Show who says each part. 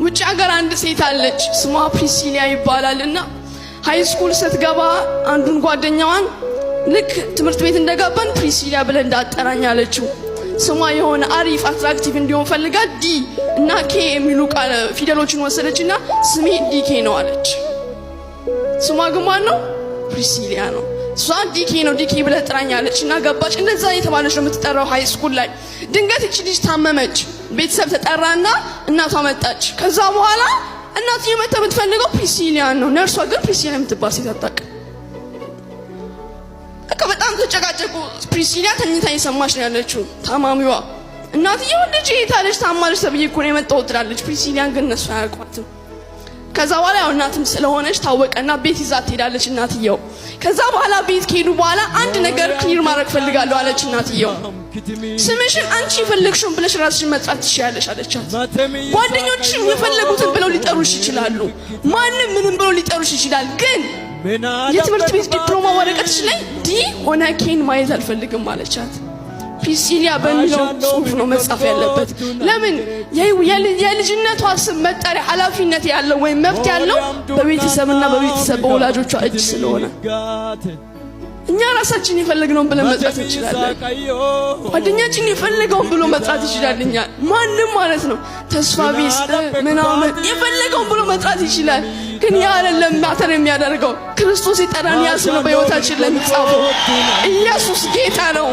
Speaker 1: ውጭ ሀገር አንድ ሴት አለች፣ ስሟ ፕሪሲሊያ ይባላል። እና high school ስትገባ አንዱን ጓደኛዋን ልክ ትምህርት ቤት እንደገባን ፕሪሲሊያ ብለህ እንዳትጠራኝ አለችው። ስሟ የሆነ አሪፍ attractive እንዲሆን ፈልጋ D እና K የሚሉ ቃል ፊደሎችን ወሰደችና ስሜ DK ነው አለች። ስሟ ግን ማን ነው? ፕሪሲሊያ ነው። እሷ DK ነው፣ DK ብለህ ጥራኝ አለች እና ገባች። እንደዛ የተባለች ነው የምትጠራው high school ላይ። ድንገት እቺ ልጅ ታመመች። ቤተሰብ ተጠራና እናቷ መጣች። ከዛ በኋላ እናትየው መታ የምትፈልገው ፕሪሲሊያን ነው። ነርሷ ግን ፕሪሲሊያ የምትባል ሴት አታውቅም። በቃ በጣም ተጨቃጨቁ። ፕሪሲሊያ ተኝታ እየሰማች ነው ያለችው ታማሚዋ። እናትየው ልጅ የታለች ታማለች ተብዬ እኮ ነው የመጣሁት ትላለች። ፕሪሲሊያን ግን እነሱ አያውቋትም። ከዛ በኋላ ያው እናትም ስለሆነች ታወቀና ቤት ይዛ ትሄዳለች እናትየው። ከዛ በኋላ ቤት ከሄዱ በኋላ አንድ ነገር clear ማድረግ ፈልጋለሁ አለች እናትየው። ስምሽን አንቺ የፈለግሽውን ብለሽ ራስሽን መጥራት ትችያለሽ አለቻት። ጓደኞችሽም የፈለጉትን ብለው ሊጠሩሽ ይችላሉ። ማንም ምንም ብለው ሊጠሩሽ ይችላል። ግን የትምህርት ቤት ዲፕሎማ ወረቀትሽ ላይ D ሆነ K ን ማየት አልፈልግም አለቻት። ፕሪሲሊያ በሚለው ጽሁፍ ነው መጻፍ ያለበት። ለምን? የልጅነቷ ስም መጠሪያ ኃላፊነት ያለው ወይም መብት ያለው በቤተሰብና በቤተሰብ በወላጆቿ እጅ ስለሆነ እኛ ራሳችን የፈለግነውን ብለን መጥራት እንችላለን። ጓደኛችን የፈለገውን ብሎ መጥራት ይችላል። እኛ ማንም ማለት ነው ተስፋ ቢስ ምናምን የፈለገውን ብሎ መጥራት ይችላል። ግን ያ አይደለም matter የሚያደርገው፣ ክርስቶስ የጠራን ያ ስም ነው በሕይወታችን ለሚጻፈው። ኢየሱስ ጌታ ነው።